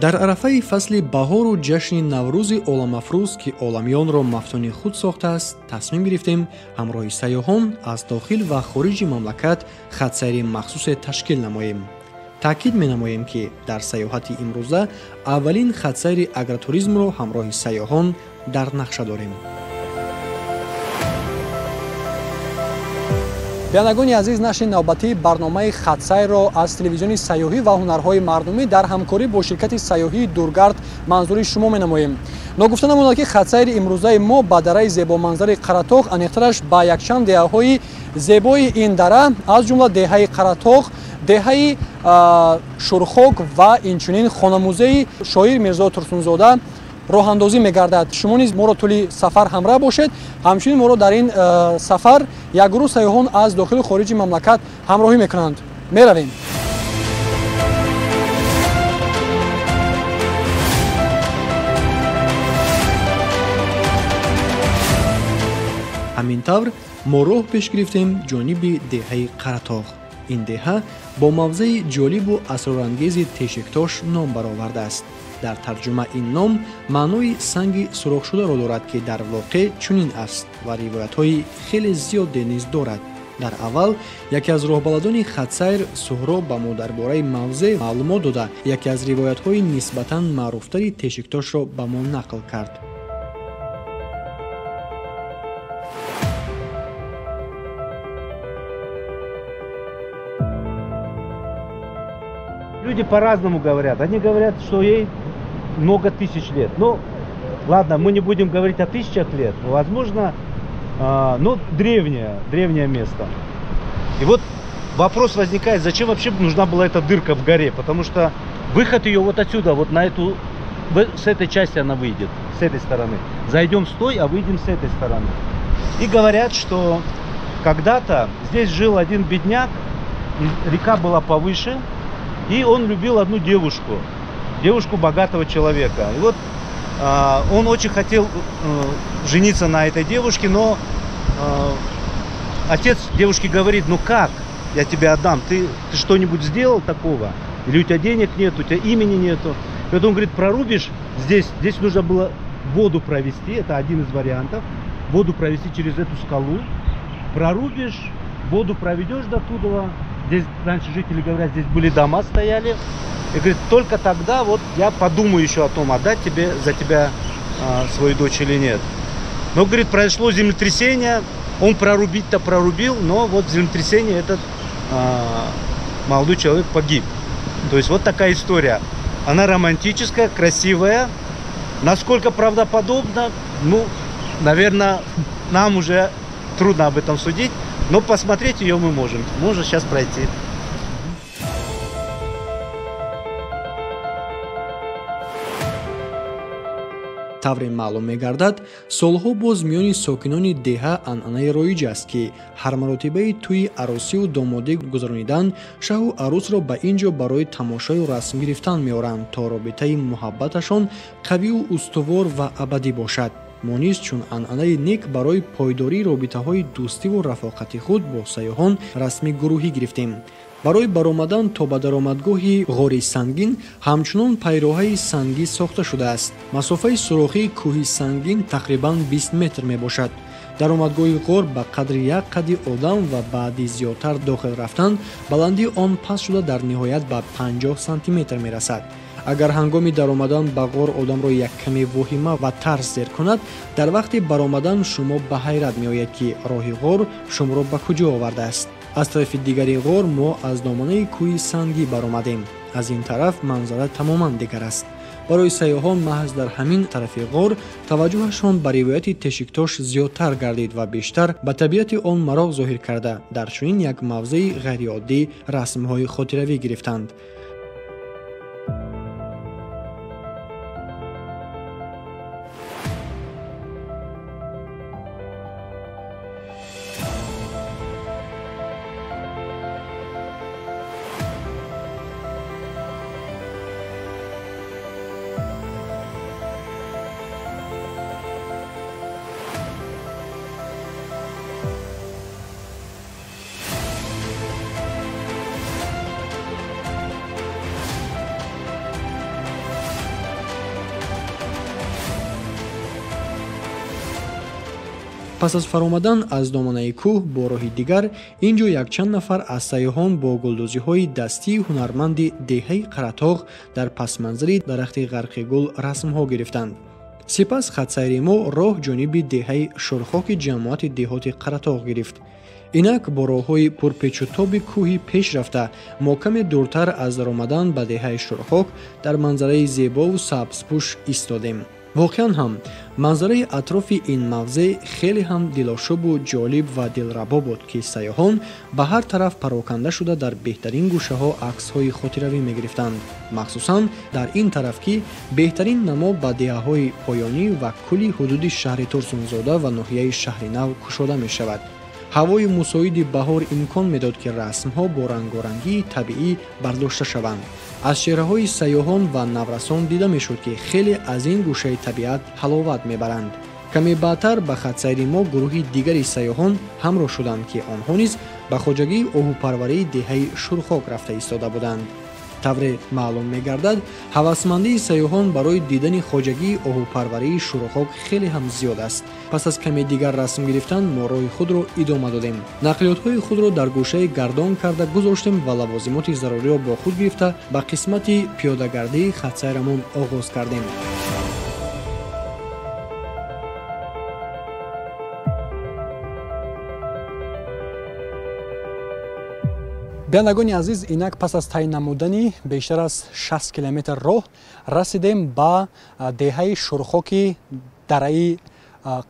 Дар арафаи фасли баҳору ҷашни Наврӯзи оламафрӯз, ки оламиёнро мафтуни худ сохтааст, тасмим гирифтем ҳамроҳи сайёҳон аз дохил ва хориҷи мамлакат хатсайри махсусе ташкил намоем. Таъкид менамоем, ки дар сайёҳати имрӯза аввалин хатсайри агротуризмро ҳамроҳи сайёҳон дар нақша дорем. Бинандагони азиз, нашри навбатии барномаи хатсайрро аз телевизиони сайёҳӣ ва ҳунарҳои мардумӣ дар ҳамкорӣ бо ширкати сайёҳии Дургард манзури шумо менамоем. Ногуфта намонад, ки хатсайри имрӯзаи мо ба дараи зебоманзари Қаратоғ, аниқтараш ба якчанд деҳаҳои зебои ин дара, аз ҷумла деҳаи Қаратоғ, деҳаи Шурхок ва инчунин хонамузеи шоир Мирзо Турсунзода роҳандозӣ мегардад. Шумо низ моро тӯли сафар ҳамроҳ бошед. Ҳамчунин моро дар ин сафар як гурӯҳ сайёҳон аз дохилу хориҷи мамлакат ҳамроҳӣ мекунанд. Меравем. Ҳамин тавр мо роҳ пеш гирифтем ҷониби деҳаи Қаратоғ. Ин деҳа бо мавзеи ҷолибу асрорангези Тешиктош ном баровардааст. Дар тарҷума ин ном маънои санги сурохшударо дорад, ки дар воқеъ чунин аст ва ривоятҳои хеле зиёде низ дорад. Дар аввал яке аз роҳбаладони хатсайр Суҳроб ба мо дар бораи мавзеъ маълумот дода, яке аз ривоятҳои нисбатан маъруфтари Тешиктошро ба мо нақл кард. Люди по-разному говорят. Они говорят, что ей много тысяч лет. Ну, ладно, мы не будем говорить о тысячах лет. Возможно, но древнее место. И вот вопрос возникает, зачем вообще нужна была эта дырка в горе? Потому что выход ее вот отсюда, вот на эту, с этой части она выйдет, с этой стороны. Зайдем с той, а выйдем с этой стороны. И говорят, что когда-то здесь жил один бедняк, и река была повыше, и он любил одну девушку, девушку богатого человека. И вот он очень хотел жениться на этой девушке, но отец девушки говорит: ну как я тебе отдам, ты что-нибудь сделал такого? Или у тебя денег нет, у тебя имени нету? И вот он говорит: прорубишь здесь, здесь нужно было воду провести, это один из вариантов, воду провести через эту скалу, прорубишь, воду проведешь до туда. Здесь раньше жители говорят, здесь были дома стояли. И говорит, только тогда вот я подумаю еще о том, отдать тебе за тебя свою дочь или нет. Но, говорит, произошло землетрясение, он прорубить-то прорубил, но вот в землетрясении этот молодой человек погиб. То есть вот такая история. Она романтическая, красивая. Насколько правдоподобна, ну, наверное, нам уже трудно об этом судить. Но посмотреть ее мы можем. Можно сейчас пройти. Тавре маълум мегардад, солҳо боз миёни сокинони деҳа анъанаи роиҷ аст, ки ҳар маротибаи тӯи арӯсию домодӣ гузаронидан шаҳу арӯсро ба ин ҷо барои тамошою расм гирифтан меоранд, то робитаи муҳаббаташон қавию устувор ва абадӣ бошад. Мо низ чун анъанаи нек барои пойдории робитаҳои дӯстиву рафоқати худ бо сайёҳон расми гурӯҳӣ гирифтем. Барои баромадан то ба даромадгоҳи ғори сангин ҳамчунон пайроҳаи сангӣ сохта шудааст. Масофаи сурохии кӯҳи сангин тақрибан 20 метр мебошад. Даромадгоҳи ғор ба қадри як қади одам ва баъди зиёдтар дохил рафтан баландии он паст шуда дар ниҳоят ба 50 сантиметр мерасад. Агар ҳангоми даромадан ба ғор одамро як каме воҳима ва тарс зер кунад, дар вақти баромадан шумо ба ҳайрат меояд, ки роҳи ғор шуморо ба куҷо овардааст. Аз тарафи дигари ғор мо аз доманаи кӯҳи сангӣ баромадем. Аз ин тараф манзара тамоман дигар аст. Барои сайёҳон маҳз дар ҳамин тарафи ғор таваҷҷӯҳашон ба ривояти Тешиктош зиёдтар гардид ва бештар ба табиати он мароқ зоҳир карда, дар чунин як мавзеи ғайриоддӣ расмҳои хотиравӣ гирифтанд. Пас аз фаромадан аз доманаи кӯҳ бо роҳи дигар, ин ҷо якчанд нафар аз сайёҳон бо гулдӯзиҳои дастии ҳунарманди деҳаи Қаратоғ дар пасманзари дарахти ғарқи гул расмҳо гирифтанд. Сипас хатсайри мо роҳ ҷониби деҳаи Шурхоки ҷамоати деҳоти Қаратоғ гирифт. Инак бо роҳҳои пурпечутоби кӯҳи пеш рафта, мо каме дуртар аз даромадан ба деҳаи Шурхок дар манзараи зебову сабзпӯш истодем. Воқеан ҳам манзараи атрофи ин мавзеъ хеле ҳам дилошӯбу ҷолиб ва дилрабо буд, ки сайёҳон ба ҳар тараф пароканда шуда дар беҳтарин гӯшаҳо аксҳои хотиравӣ мегирифтанд. Махсусан дар ин тараф, ки беҳтарин намо ба деҳаҳои поёнӣ ва кулли ҳудуди шаҳри Турсунзода ва ноҳияи Шаҳри Нав кушода мешавад. Ҳавои мусоиди баҳор имкон медод, ки расмҳо бо рангорангии табиӣ бардошта шаванд. Аз чеҳраҳои сайёҳон ва наврасон дида мешуд, ки хеле аз ин гӯшаи табиат ҳаловат мебаранд. Каме баъдтар ба хатсайри мо гурӯҳи дигари сайёҳон ҳамроҳ шуданд, ки онҳо низ ба хоҷагии оҳупарварии деҳаи Шурхок рафта истода буданд. Тавре маълум мегардад, ҳавасмандии сайёҳон барои дидани хоҷагии оҳупарварии Шурхок хеле ҳам зиёд аст. Пас аз каме дигар расм гирифтан, мо роҳи худро идома додем. Нақлиётҳои худро дар гӯшаи гардон карда гузоштем ва лавозимоти заруриро бо худ гирифта ба қисмати пиёдагардии хатсайрамон оғоз кардем. Бинандагони азиз, инак пас аз тай намудани бештар аз 60 километр роҳ расидем ба деҳаи Шурхоки дараи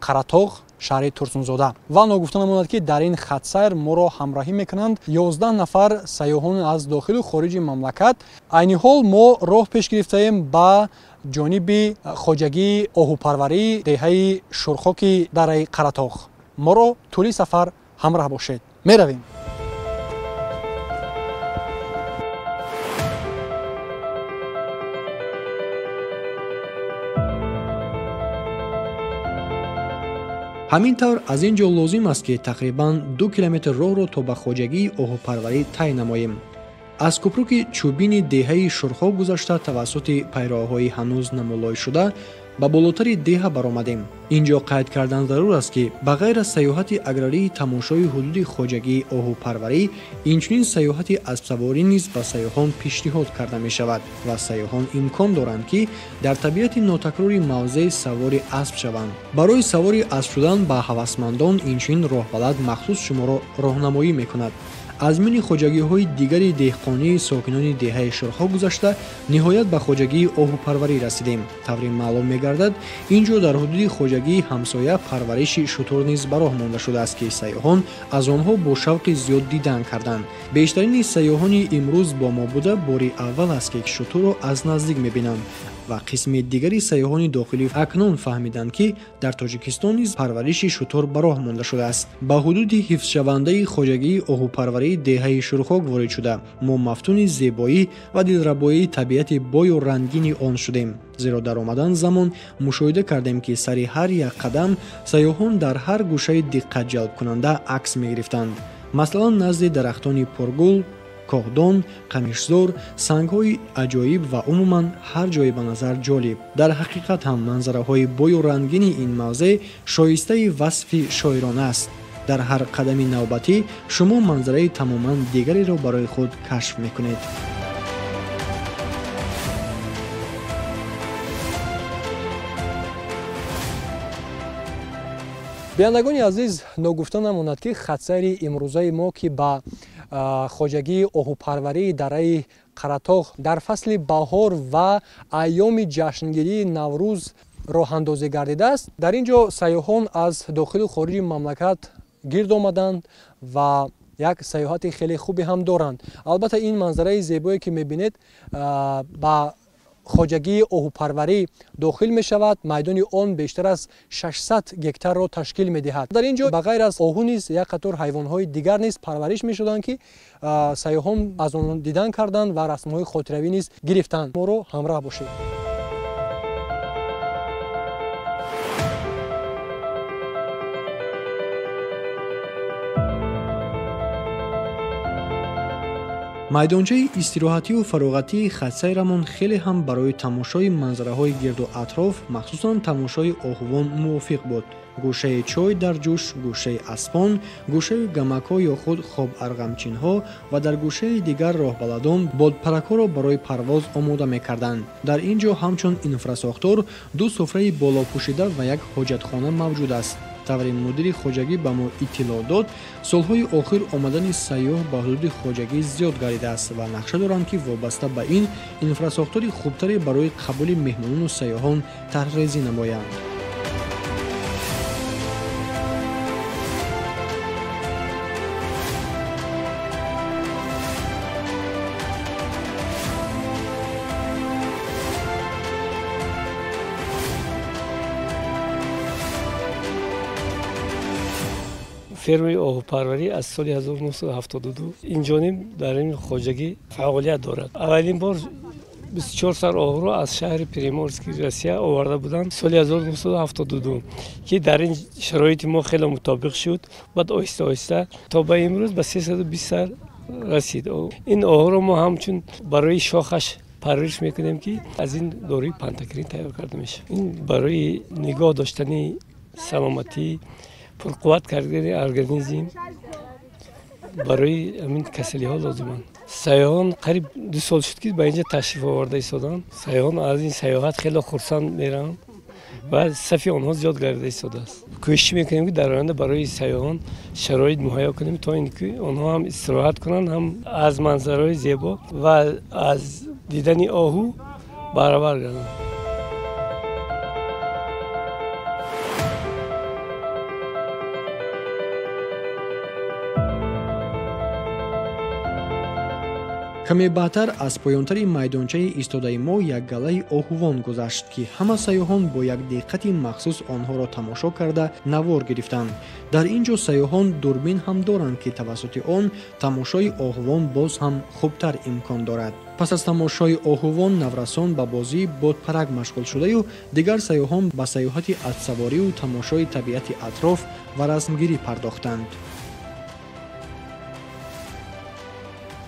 Қаратоғ, шаҳри Турсунзода. Ва ногуфта намонад, ки дар ин хатсайр моро ҳамроҳӣ мекунанд 11 нафар сайёҳон аз дохилу хориҷи мамлакат. Айни ҳол мо роҳ пеш гирифтаем ба ҷониби хоҷагии оҳупарварии деҳаи Шурхоки дараи Қаратоғ. Моро тӯли сафар ҳамроҳ бошед. Меравем. Ҳамин тавр аз ин ҷо лозим аст, ки тақрибан 2 километр роҳро то ба хоҷагии оҳупарварӣ тай намоем. Аз кӯпруки чӯбини деҳаи Шурхок гузашта тавассути пайроҳаҳои ҳанӯз намолой шуда ба болотари деҳа баромадем. Ин ҷо қайд кардан зарур аст, ки ба ғайр аз сайёҳати аграрии тамошои ҳудуди хоҷагии оҳупарварӣ, инчунин сайёҳати аспсаворӣ низ ба сайёҳон пешниҳод карда мешавад ва сайёҳон имкон доранд, ки дар табиати нотакрори мавзеъ савори асп шаванд. Барои савори асп шудан ба ҳавасмандон инчунин роҳбалад махсус шуморо роҳнамоӣ мекунад. Аз миёни хоҷагиҳои дигари деҳқонии сокинони деҳаи Шурхок гузашта, ниҳоят ба хоҷагии оҳупарварӣ расидем. Тавре маълум мегардад, ин ҷо дар ҳудуди хоҷагии ҳамсоя парвариши шутур низ ба роҳ монда шудааст, ки сайёҳон аз онҳо бо шавқи зиёд дидан карданд. Бештарини сайёҳони имрӯз бо мо буда бори аввал аст, ки шутурро аз наздик мебинанд ва қисми дигари сайёҳони дохилӣ акнун фаҳмиданд, ки дар Тоҷикистон низ парвариши шутур ба роҳ монда шудааст. Ба ҳудуди ҳифзшавандаи хоҷагии оҳупарварии деҳаи Шурхок ворид шуда, мо мафтуни зебоӣ ва дилрабоии табиати бою рангини он шудем. Зеро дар омадан замон мушоҳида кардем, ки сари ҳар як қадам сайёҳон дар ҳар гӯшаи диққатҷалбкунанда акс мегирифтанд. Масалан, назди дарахтони пургул, коҳдон, қамишзор, сангҳои аҷоиб ва умуман ҳар ҷое ба назар ҷолиб. Дар ҳақиқат ҳам манзараҳои бою рангини ин мавзеъ шоистаи васфи шоирона аст. Дар ҳар қадами навбатӣ шумо манзараи тамоман дигареро барои худ кашф мекунед. Бинандагони азиз, ногуфта намонад, ки хатсайри имрӯзаи мо, ки ба хоҷагии оҳупарварии дараи Қаратоғ дар фасли баҳор ва айёми ҷашнгирии Наврӯз роҳандозӣ гардидааст, дар ин ҷо сайёҳон аз дохилу хориҷи мамлакат гирд омаданд ва як сайёҳати хеле хубе ҳам доранд. Албатта, ин манзараи зебое, ки мебинед, ба хоҷагии оҳупарварӣ дохил мешавад. Майдони он бештар аз 600 гектарро ташкил медиҳад. Дар ин ҷо ба ғайр аз оҳу низ як қатор ҳайвонҳои дигар низ парвариш мешуданд, ки сайёҳон аз он дидан карданд ва расмҳои хотиравӣ низ гирифтанд. Моро ҳамроҳ бошед. Майдончаи истироҳатию фароғатии хатсайрамон хеле ҳам барои тамошои манзараҳои гирду атроф, махсусан тамошои оҳувон мувофиқ буд. Гӯшаи чой дар ҷӯш, гӯшаи аспон, гӯшаи гамакҳо ё худ хоб-арғамчинҳо ва дар гӯшаи дигар роҳбаладон бодпаракҳоро барои парвоз омода мекарданд. Дар ин ҷо ҳамчун инфрасохтор ду суфраи болопӯшида ва як ҳоҷатхона мавҷуд аст. Тавре мудири хоҷагӣ ба мо иттилоъ дод, солҳои охир омадани сайёҳ ба ҳудуди хоҷагӣ зиёд гардидааст ва нақша доранд, ки вобаста ба ин инфрасохтори хубтаре барои қабули меҳмонону сайёҳон тарҳрезӣ намоянд. Фермаи оҳупарварӣ аз соли 1972 инҷониб дар ин хоҷагӣ фаъолият дорад. Аввалин бор 24 сар оҳуро аз шаҳри Приморски Россия оварда буданд соли 1972, ки дар ин шароити мо хеле мутобиқ шуд. Баъд оҳиста оҳиста то ба имрӯз ба 320 сар расид. Ин оҳуро мо ҳамчун барои шохаш парвариш мекунем, ки аз ин доруи пантакрин тайёр карда мешавад. Ин барои нигоҳ доштани саломатӣ, пурқувват кардани организм, барои ҳамин касалиҳо лозиманд. Сайёҳон қариб 2 сол шуд, ки ба инҷа ташриф оварда истоданд. Сайёҳон аз ин сайёҳат хеле хурсанд мераванд ва сафи онҳо зиёд гардида истодааст. Кӯшиш мекунем, ки дар оянда барои сайёҳон шароит муҳайё кунем, то ин ки онҳо ҳам истироҳат кунанд, ҳам аз манзараҳои зебо ва аз дидани оҳу баробар гарданд. Каме баъдтар аз поёнтари майдончаи истодаи мо як галаи оҳувон гузашт, ки ҳама сайёҳон бо як диққати махсус онҳоро тамошо карда навор гирифтанд. Дар ин ҷо сайёҳон дурбин ҳам доранд, ки тавассути он тамошои оҳувон боз ҳам хубтар имкон дорад. Пас аз тамошои оҳувон наврасон ба бозии бодпарак машғул шудаю дигар сайёҳон ба сайёҳати атсаворию тамошои табиати атроф ва расмгирӣ пардохтанд.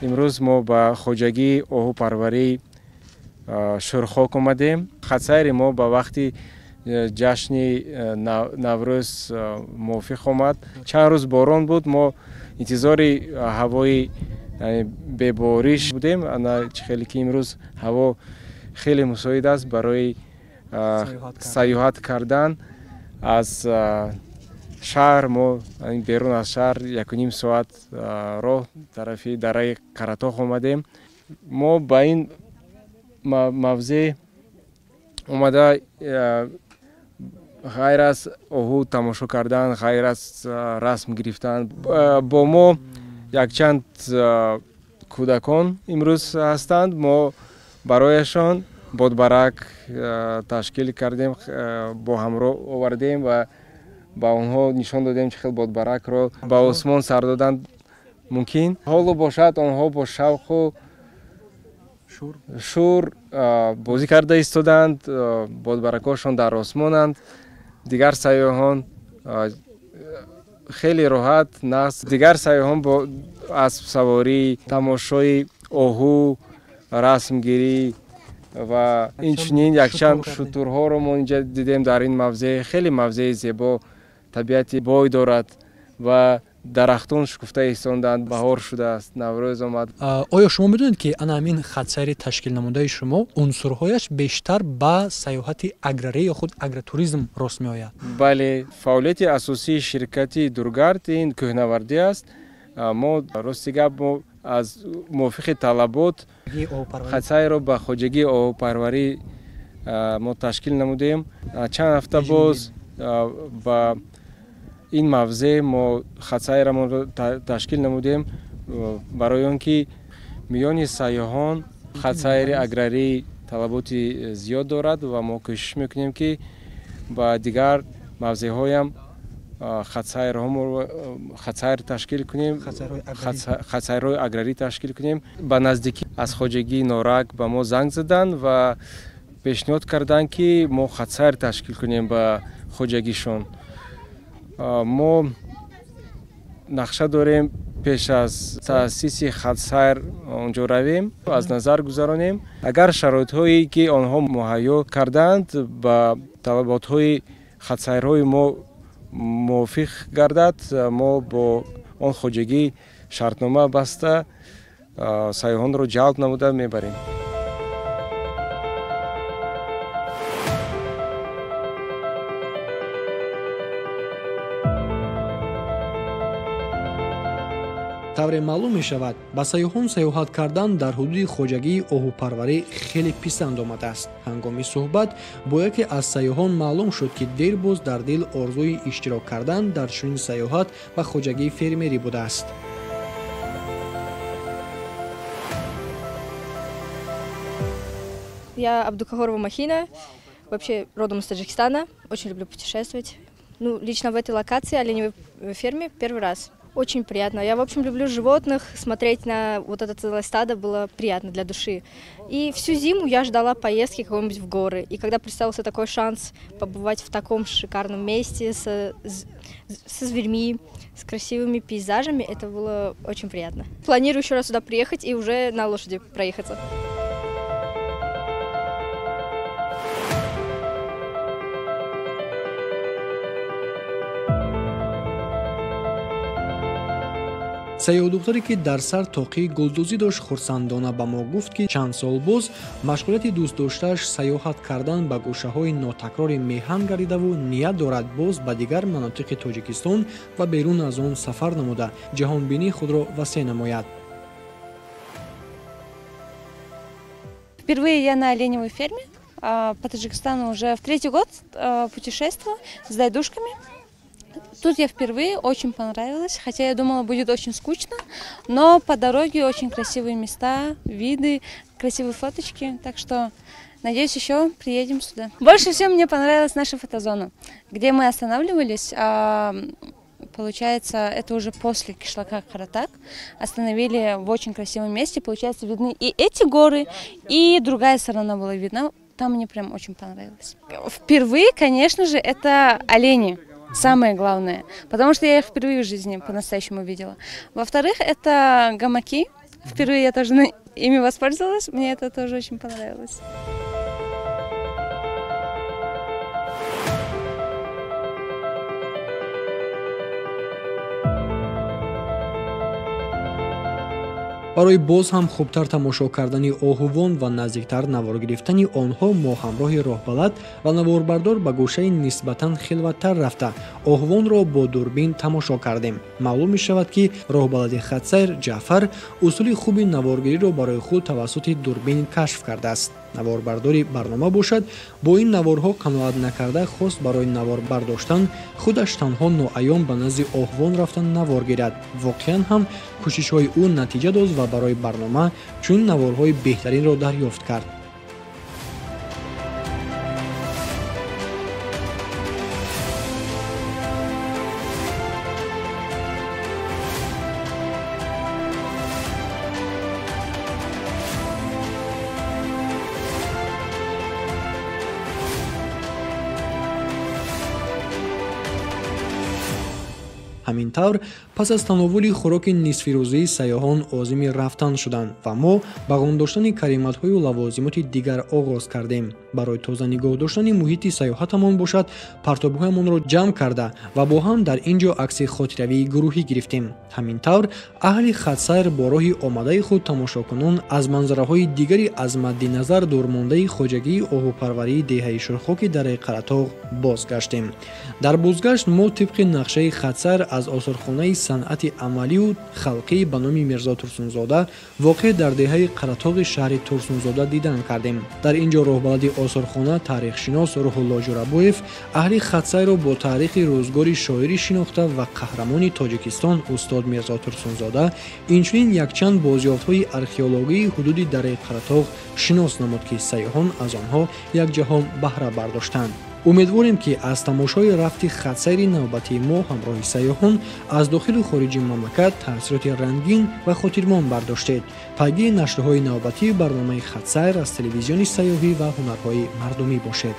Имрӯз мо ба хоҷагии оҳупарварии Шӯрхок омадем. Хатсайри мо ба вақти ҷашни Наврӯз мувофиқ омад. Чанд рӯз борон буд, мо интизори ҳавои бебориш будем. Чӣ хеле ки имрӯз ҳаво хеле мусоид аст барои сайёҳат кардан. Аз шаҳр мо берун аз шаҳр 1.5 соат роҳ тарафи дараи Қаратоғ омадем. Мо ба ин мавзеъ омада ғайр аз оҳу тамошо кардан, ғайр аз расм гирифтан, бо мо якчанд кӯдакон имрӯз ҳастанд. Мо барояшон бодбарак ташкил кардем, бо ҳамроҳ овардем ва ба онҳо нишон додем, чӣ хел бодбаракро ба осмон сар додан мумкин. Ҳоло бошад онҳо бо шавқу шӯр бозӣ карда истоданд, бодбаракҳошон дар осмонанд. Дигар сайёҳон хеле роҳат нағз, дигар сайёҳон бо аспсаворӣ, тамошои оҳу, расмгирӣ ва инчунин якчанд шутурҳоро мо инҷа дидем дар ин мавзеъ. Хеле мавзеи зебо, табиати бой дорад ва дарахтон шукуфта истонданд. Баҳор шудааст, Наврӯз омад. Оё шумо медонед, ки ана ҳамин хатсайри ташкилнамудаи шумо унсурҳояш бештар ба сайёҳати аграрӣ ё худ агротуризм рост меояд? Бале, фаъолияти асосии ширкати Дургард ин кӯҳнавардӣ аст. Мо рости гап, мо аз мувофиқи талабот хатсайро ба хоҷагии оҳупарварӣ мо ташкил намудем. Чанд ҳафта боз ба ин мавзеъ мо хатсайрамонро ташкил намудем, барои он ки миёни сайёҳон хатсайри аграрӣ талаботи зиёд дорад ва мо кӯшиш мекунем, ки ба дигар мавзеъҳоям хатсайр ташкил кунем, хатсайрҳои аграрӣ ташкил кунем. Ба наздикӣ аз хоҷагии Норак ба мо занг заданд ва пешниҳод карданд, ки мо хатсайр ташкил кунем ба хоҷагишон. Мо нақша дорем пеш аз таъсиси хатсайр онҷо равем, аз назар гузаронем. Агар шароитҳое ки онҳо муҳайё кардаанд ба талаботҳои хатсайрҳои мо мувофиқ гардад, мо бо он хоҷагӣ шартнома баста сайёҳонро ҷалб намуда мебарем. Тавре маълум мешавад, ба сайёҳон сайёҳат кардан дар ҳудуди хоҷагии оҳупарварӣ хеле писанд омадааст. Ҳангоми суҳбат бо яке аз сайёҳон маълум шуд, ки дербоз дар дил орзуи иштирок кардан дар чунин сайёҳат ба хоҷагии фермерӣ будааст. Я Абдукахорова Махина, вообще родом из Таджикистана, очень люблю путешествовать. Ну, лично в этой локации, оленевой ферме, первый раз. Очень приятно. Я, в общем, люблю животных, смотреть на вот это целое стадо было приятно для души. И всю зиму я ждала поездки какой-нибудь в горы. И когда представился такой шанс побывать в таком шикарном месте со зверьми, с красивыми пейзажами, это было очень приятно. Планирую еще раз сюда приехать и уже на лошади проехаться. Сайёҳдухтаре, ки дар сар тоқии гулдӯзӣ дошт, хурсандона ба мо гуфт, ки чанд сол боз машғулияти дӯстдоштааш сайёҳат кардан ба гӯшаҳои нотакрори меҳан гардидаву ният дорад боз ба дигар манотиқи Тоҷикистон ва берун аз он сафар намуда ҷаҳонбинии худро васеъ намояд. Впервые я на оленевой ферме по Таджикистану уже в третий год путешествую с дайдушками. Тут я впервые, очень понравилось, хотя я думала, будет очень скучно, но по дороге очень красивые места, виды, красивые фоточки, так что, надеюсь, еще приедем сюда. Больше всего мне понравилась наша фотозона, где мы останавливались, получается, это уже после кишлака Каратак, остановили в очень красивом месте, получается, видны и эти горы, и другая сторона была видна, там мне прям очень понравилось. Впервые, конечно же, это олени. Самое главное, потому что я их впервые в жизни по-настоящему видела. Во-вторых, это гамаки. Впервые я тоже ими воспользовалась, мне это тоже очень понравилось. Барои боз ҳам хубтар тамошо кардани оҳувон ва наздиктар навор гирифтани онҳо мо ҳамроҳи роҳбалад ва наворбардор ба гӯшаи нисбатан хилваттар рафта оҳувонро бо дурбин тамошо кардем. Маълум мешавад, ки роҳбалади хатсайр Ҷаъфар усули хуби наворгириро барои худ тавассути дурбин кашф кардааст. Наворбардори барнома бошад, бо ин наворҳо қаноат накарда хост барои навор бардоштан худаш танҳо ноаён ба назди оҳувон рафтан навор гирад. Воқеан ҳам кӯшишҳои ӯ натиҷа дод ва барои барнома чунин наворҳои беҳтаринро дарёфт кард. Ҳамин тавр, пас аз тановули хӯроки нисфирӯзии сайёҳон озими рафтан шуданд ва мо ба ғун доштани кариматҳою лавозимоти дигар оғоз кардем. Барои тоза нигоҳ доштани муҳити сайёҳатамон бошад, партобҳоямонро ҷамъ карда ва бо ҳам дар ин ҷо акси хотиравии гурӯҳӣ гирифтем. Ҳамин тавр, аҳли хатсайр бо роҳи омадаи худ тамошокунон аз манзараҳои дигари аз мадди назар дурмондаи хоҷагии оҳупарварии деҳаи Шурхоки дараи Қаратоғ бозгаштем. Дар бозгашт мо тибқи нақшаи хатсайр аз осорхонаи санъати амалию халқӣ ба номи Мирзо Турсунзода воқеъ дар деҳаи Қаратоғи шаҳри Турсунзода дидан кардем. Дар ин ҷо роҳбалади осорхона таърихшинос Рӯҳулло Ҷурабоев аҳли хатсайрро бо таърихи рӯзгори шоири шинохта ва қаҳрамони Тоҷикистон устод Мирзо Турсунзода, инчунин якчанд бозёфтҳои археологии ҳудуди дараи Қаратоғ шинос намуд, ки сайёҳон аз онҳо як ҷаҳон баҳра бардоштанд. Умедворем, ки аз тамошои рафти хатсайри навбатии мо ҳамроҳи сайёҳон аз дохилу хориҷи мамлакат таъсироти рангин ва хотирмон бардоштед. Пайгири нашрҳои навбатии барномаи хатсайр аз телевизиони сайёҳӣ ва ҳунарҳои мардумӣ бошед.